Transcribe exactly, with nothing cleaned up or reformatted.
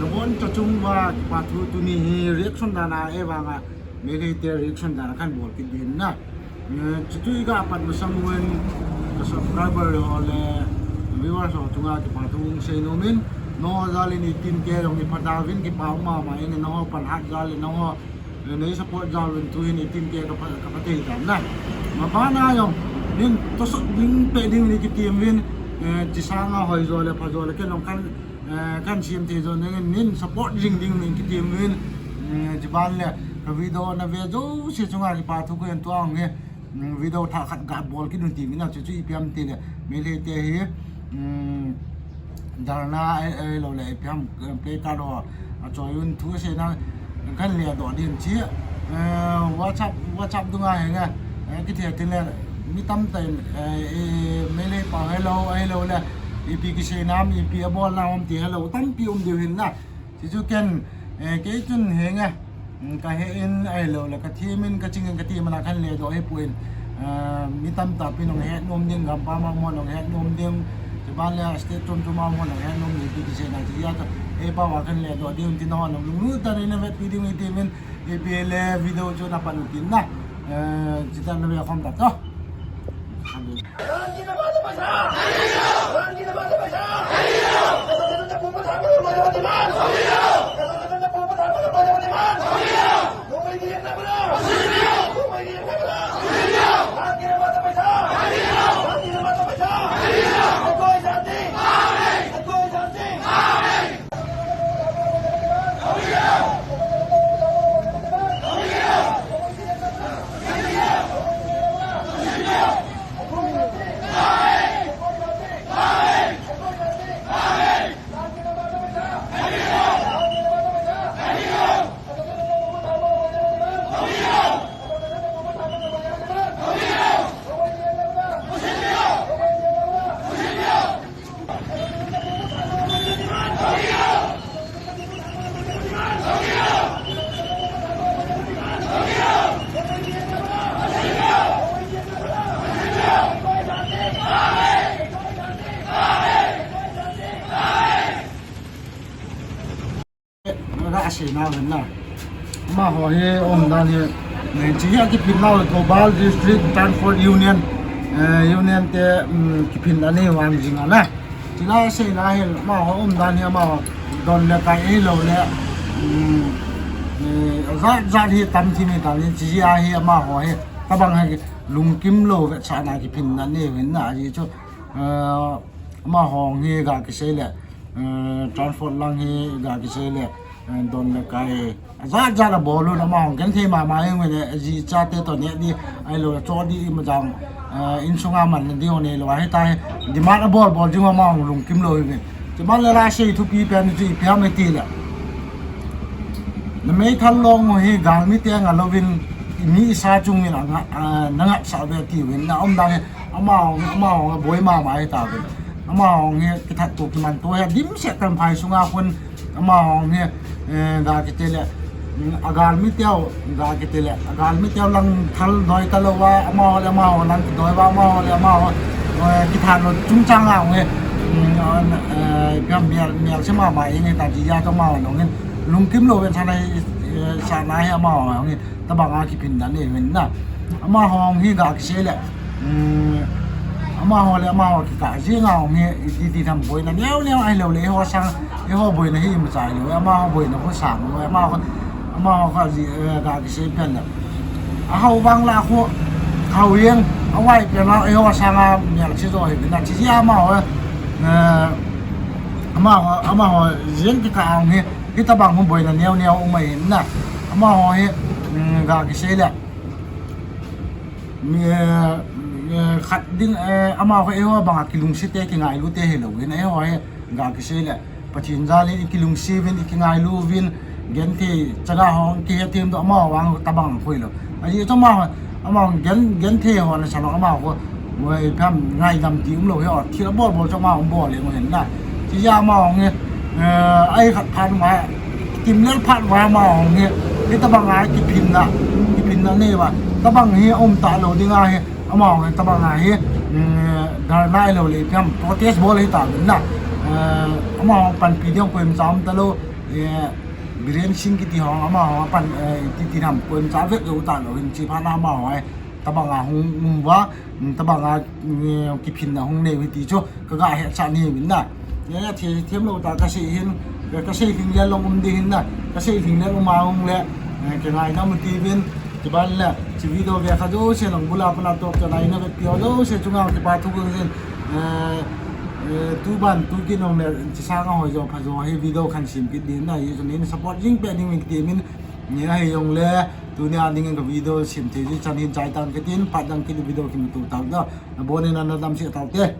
Nabonchauva chung uva kipa thu tuni hi reaction dan a, eh, vang a, Meitei te reaction dan a kan bol kit ding na. Eh, chuti ka pat masang uvin ka subscriber ho le viewers ho chunga kipa thu hung sei nom in, nangho jal in eighteen K jong i pha tauvin, kipa um mama in, nangho panhat jal in, nangho, eh, nei support jal uvin tu hin eighteen K ka pha, ka pha thei tan na. Maban a jong, nin tosot ding pe ding ni kitim uvin, eh, chi sanga hoi jo le pha jo le ken jong kan, eh, kan siam thei jo ning in nin support jing ding ni kitim uvin, eh, chi ban le ka video na ve jouse chunga kipa thu ka hin tuang e. Mm, video thah khat ga bol kit un ti mina chu chu ipi ham ti le, Meitei te hi, mm, dharna ai, ai lo le ipi ham, eh, play card ho a choi un thu se na kan le do din chi, eh, WhatsApp, WhatsApp dunga he nga, eh, ki the ti le mi tam tai, eh, eh, Meitei pa hello, hello le ipi ki se nam, ipi a bol na hom ti hello tampi um diu hin na. Chuchu ken, eh, kei chun henge, mm, ka he in ahilou le, ka thim in, ka ching in, ka ti mana kan le do hi pu in. Eh, mi tamtah pin hung he nom ding, gampam a mo hung he nom ding, chuban le state chom chom a mo hung he nom ding, ti ti se na ti ya ka, eh, pa wa kan le do ding, ti na hung lunglut tah in na vet pi ding, ti min, eh, pi le video chu na pan u tin na, eh, chuti na ve khom ta to. Ra a sei na ven na. Amaho hi um dan hi, eh, chi hi a kiphin nau Thoubal District Transport Union, eh, Union te, um, kiphin na nei vang jing a na. Chi la sei na hi amaho um dan hi amaho don le kai ei lo le, um, eh, jat jat hi tam thi mi tam ni chi hi a hi amaho hi. Tabang hi lungkim lou vetsahna kiphin na nei ven na ji chu, eh, amaho hi ga kisei le. Eh, transport lang hi ga kisei le, eh, don le kai. Ajat jat a bol u na amaho genthei mama jeng uvin le, ji chate to ne di, ahilou le cho di ima jang, eh, insung a man di o nei lou a hi ta hi. Demand a bol bol jing u amaho lungkim lou uvin. Chuban le la sei thupi pen chu ipi ham ti le. Na meithal long u hi galmi te nga louvin, mi isa chung in a nga, eh, na ngatsah uve ti uvin. Na um dan hi Amaho, amaho boi mama hi ta uvin. Amaho hi kithat to kiman to hi dimset kan phai sunga khun amaho hi, eh, ga kiti le, mm, agalmi teu, ga kiti le, agalmi teu lang thal doi ta lou a, amaho le amaho lang kidoi uva, amaho le amaho, eh, kithat lou chungchang a hi, mm, eh, gam mial, mial se mama hi ta ji ya to amaho long hin. Lungkim lou ven sana hi, eh, sana hi amaho long hin. Tabang a kiphin dan nei ven na. Amaho hi ga kisei le. Um, amaho le amaho kikah jing a hung hi, iti ti tham boina neo neo ahilou le, eiho sang, eiho boina hi imacha ahilou, amaho boina khu sang lou, amaho, amaho kha ji, eh, ga kisei pen le. Ahao vang la khu, hao jeng, avai pen la, eiho sang a mial chi jo hi na, chi ji amaho, eh, amaho, amaho jeng kikah a hung hi, hitabang hung boina neo neo um ahi na. Amaho hi, um, ga kisei le. Mi, eh, eh, khat ding, eh, amaho eiho banga kilungset te, kingailu te hilou vin, eiho hi ga kisei le, Pathen jal in i kilungset uvin, i kingailu uvin, genthei chaga ho kihethem doh amaho vang tabang koi lou. Ajeh chu amaho, amaho gen, genthei ho na sa lou amaho, oi, pham ngaidam ti um lou hi o, thil bol bol chu amaho bol le mo hin na. Chi ja amaho nge, eh, ai khat phat ma, Kimlel phat uva amaho hi, hitabang a kiphinna, kiphinna nei uva. Tabang hi um talou ding ahi, amaho hi tabang a hi, mm, dharna ahilou le, ipi ham protest bol hi ta ding na. Eh, amaho panpi ding koima cha um talou, eh, Biren Singh kiti ho, amaho pan, eh, titi ham koima cha vet lou talou hin chi phat na amaho, eh, tabang a hung um uva, mm, tabang a, mm, kiphinna hung nei u hi ti chu, ka ga hetsah ni vin na. Eh, thi, thiem lou ta ka sei hin, ka, ka sei lhing le long um ding hin na, ka sei lhing le um a hung le, eh, ka ngai na mu ti vin, Kiban le, chi video ve kha jouse nang bula pana tok chan a ina vetpi ho jouse chunga kipa thu kong jin. Eh, eh, tu ban tu kin ong le, chi sanga hoi jo pha jo hi video khan sem kit din na, hi chun in support jing pe ding min kiti min, ni na hi jong le, tunia ding in ka video sem thei ji chan hin chai tan kit in, phat dang kit video kimuto tau da. Na bon in na dam se tau te.